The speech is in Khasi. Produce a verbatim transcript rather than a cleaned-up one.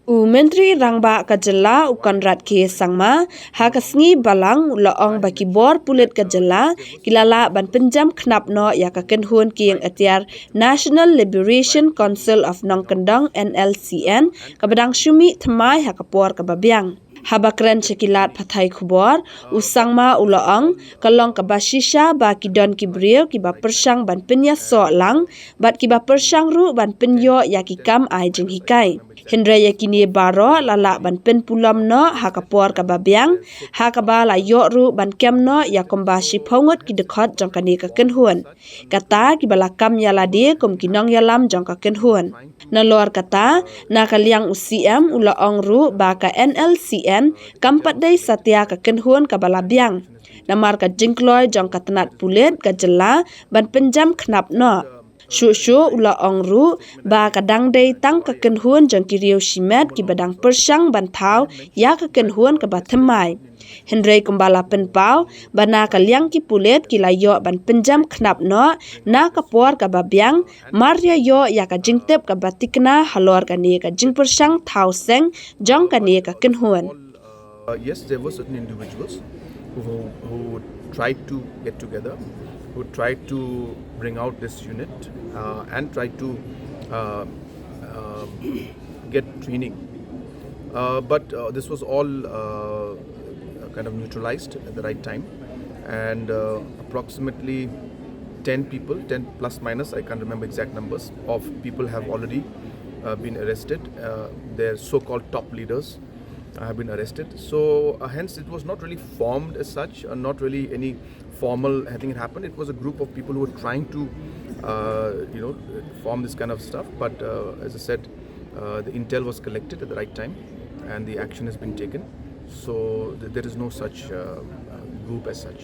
U Myntri Rangbah ka jylla u Conrad K Sangma ha ka sngi Balang u la ong ba ki bor pulit ka jylla ki la lah ban pynjem khnap noh ïa ka kynhun kieng atiar National Liberation Council of Nongkyndong, N L C N, kaba dang shu mih thymmai ha ka por kaba biang. Haba kren sha ki lad pathai khubor, u Sangma u la ong ka long kaba shisha ba ki don ki briew kiba pyrshang ban pynïasoh lang bad kiba pyrshang ruh ban pynïoh ïa ki kam ai jinghikai. Hynrei ïa kine baroh la lah ban pynpulom noh ha ka por kaba biang, ha kaba la ïoh ruh ban kem noh ïa kumba shiphew ngut ki dkhot jong kane ka kynhun. Kata kiba la kam ïa lade kum ki nongïalam jong ka kynhun. Nalor kata, na ka liang u C M u la ong ruh ba ka N L C N kam pat dei satia ka kynhun kaba la biang. Namar ka jingkloi jong ka tnat pulit ka jylla ban pynjem khnap noh. Shuh shuh u la ong ruh ba ka dang dei tang ka kynhun jong ki riew shimet kiba dang pyrshang ban thaw ïa ka kynhun kaba thymmai. Hynrei kumba la pynpaw ba na ka liang ki pulit ki la ïoh ban pynjem khnap noh na ka por kaba biang, mar ïa ïoh ïa ka jingtip kaba thikna halor kane ka jingpyrshang thaw seng jong kane ka kynhun. Uh, yes, there were certain individuals who, who tried to get together, who tried to bring out this unit uh, and tried to uh, um, get training. Uh, but uh, this was all uh, kind of neutralized at the right time, and uh, approximately ten people, ten plus minus, I can't remember exact numbers, of people have already uh, been arrested. Uh, their so-called top leaders uh, have been arrested. So uh, hence, it was not really formed as such, uh, not really any formal. I think it happened. It was a group of people who were trying to, uh, you know, form this kind of stuff. But uh, as I said, uh, the intel was collected at the right time, and the action has been taken. So th- there is no such uh, group as such.